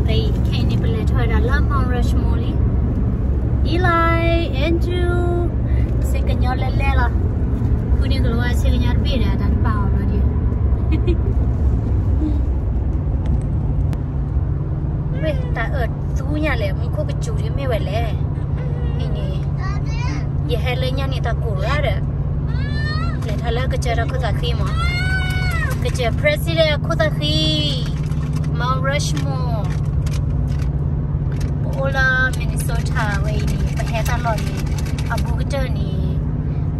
ခဲအံၤန့ၣ် ပလဲၤထီၣ်ဝဲဒၣ်လၢ Mount Rushmore လံ. Eli, Andrew, ဆ့ကညီလဲလဲလီၤ. ဃုန့ၢ်ကလီၤဝဲဆ့ကညီတဘ့ၣ်ဒီး တၢ်တပာ်အီၤဘျီဒံး. ဝဲတၢ်အၢၣ်သူညါလဲၣ်, မူခိၣ်ကစူၤဒ်မ့ၢ်ဝဲလဲၣ်. အံၤန့ၣ် ယဟဲလၢညါန့ၣ်တၢ်ကိၢ်ရၣ်ဒီး လဲၤထီၣ်လၢကစၢၢ်တၢ်ခိၣ်သးဃံမး, ကစၢၢ် president အခိၣ်သးဃံ, Mount Rushmore. ပအိၣ်လၢ Minnesota ဝဲအံၤန့ၣ် ပဟဲတၢ်လီၢ်န့ၣ် အဘူးကတၢၢ်န့ၣ်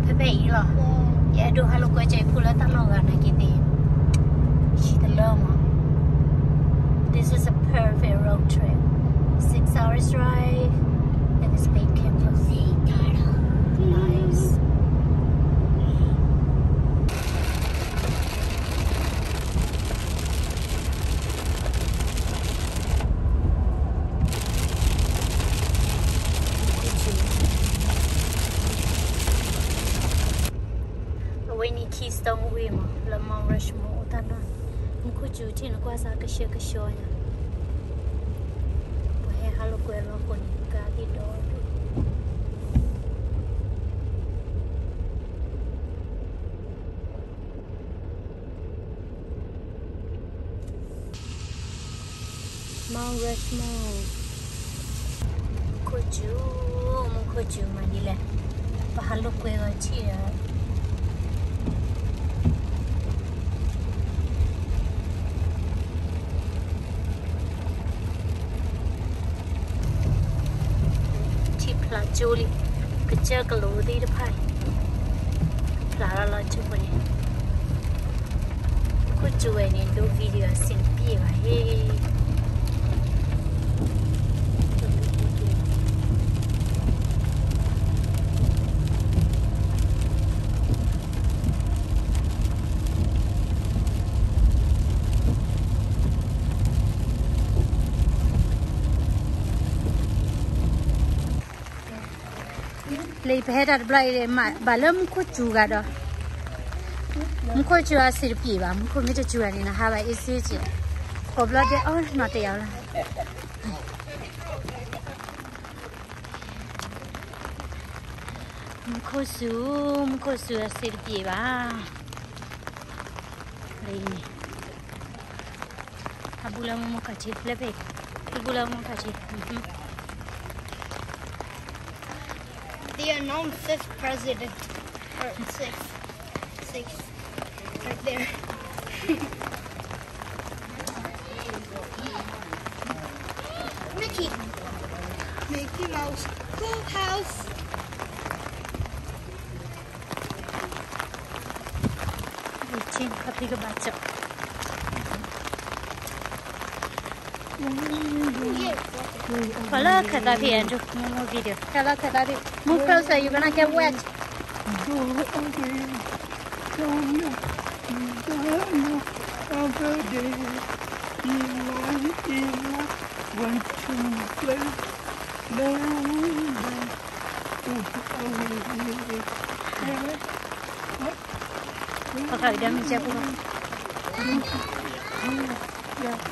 ဖဲဖဲအံၤလီၤ. ယအဲၣ်ဒိးဟးလိာ်ကွဲ ကဲဖိလၢတၢ်လီၢ်ဂၤနာ်က့သ့ၣ် ဟံၣ်တလၢမး. This is a perfect road trip. Six hours drive and it's big campus. Nice. အဝဲန့ၣ် Keystone ဝ့ၢ်မး လၢ Mount Rushmore အိၣ်တၢ်နီၤ. မူခိၣ်စူၤထံၣ်န့ၣ်ကွၢ်စၢ်ကဆှဲကဆှီညါ, ပှၤဟဲဟးလိာ်ကွဲလီၤဃိန့ၣ် ကါသ့ၣ်ဒီဒူၣ်. Mount Rushmore. မူခိၣ်စူၤ, မူခိၣ်စူၤမၤဒ်လဲၣ်, ပဟးလိာ်ကွဲလီၤထံၣ်ဒီး ထံၣ်ဖျါကၠိလံ, ကစၢၢ်ကလိသ့ၣ်တဖၣ်န့ၣ် ဖျါလီၤလီၤကၠိန့ၣ်, ခိၣ်ကၠိဝဲန့ၣ် ဒိ video အဆင်တပြေဘၣ်ဟ့ၣ်. လၢပဟဲတၢ်တဘျီအံၤ မ့ၢ်ဘၣ်လၢမူခိၣ်စူၤဂၤဒီး, မူခိၣ်စူၤအဆင်တပြေဘၣ်, မူခိၣ်မ့ၢ်တစူၤဂၤန့ၣ် နဟးဘၣ်အ့စ့က့ၤ, ကိးဘျီဒဲးအီၣ်နီၤတယၤလီၤ. မူခိၣ်စူၤ, မူခိၣ်စူၤအဆင်တပြေဘၣ်. လၢအံၤန့ၣ် အဘူးလၢမူခိၣ်စူၤ, လၢဖဲအံၤ, အဘူးလၢမူခိၣ်စူၤ. They are known fifth president. Or sixth. Sixth. Right there. Mickey. Mickey Mouse. Cool house. ပှၤလၢခၢၣ်သးဖဲ Andrew, မူမူ video, ခဲလၢာ်ခၢၣ်သးဖဲ, move closer, you're gonna get wet.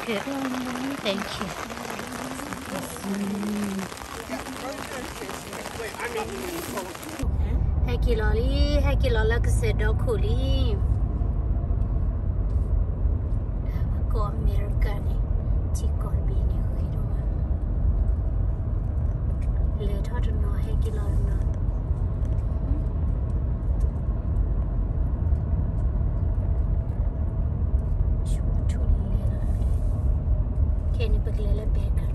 Good. Thank you. ဟဲက့ၤလီၤလံ, ဟဲက့ၤလီၤလၢကစၢၢ်ဒီခိၣ်လံ. ကီၢ်အမဲရကၤန့ၣ် ထံကီၢ်တဘ့ၣ်န့ၣ်ဂ့ၤဒိၣ်မး, လဲၤထီၣ်တနီၤ ဟဲက့ၤလီၤတနီၤ. ဆူထူလံလဲၤလီၤ, ခဲအံၤန့ၣ် ပကလဲၤလၢ back country.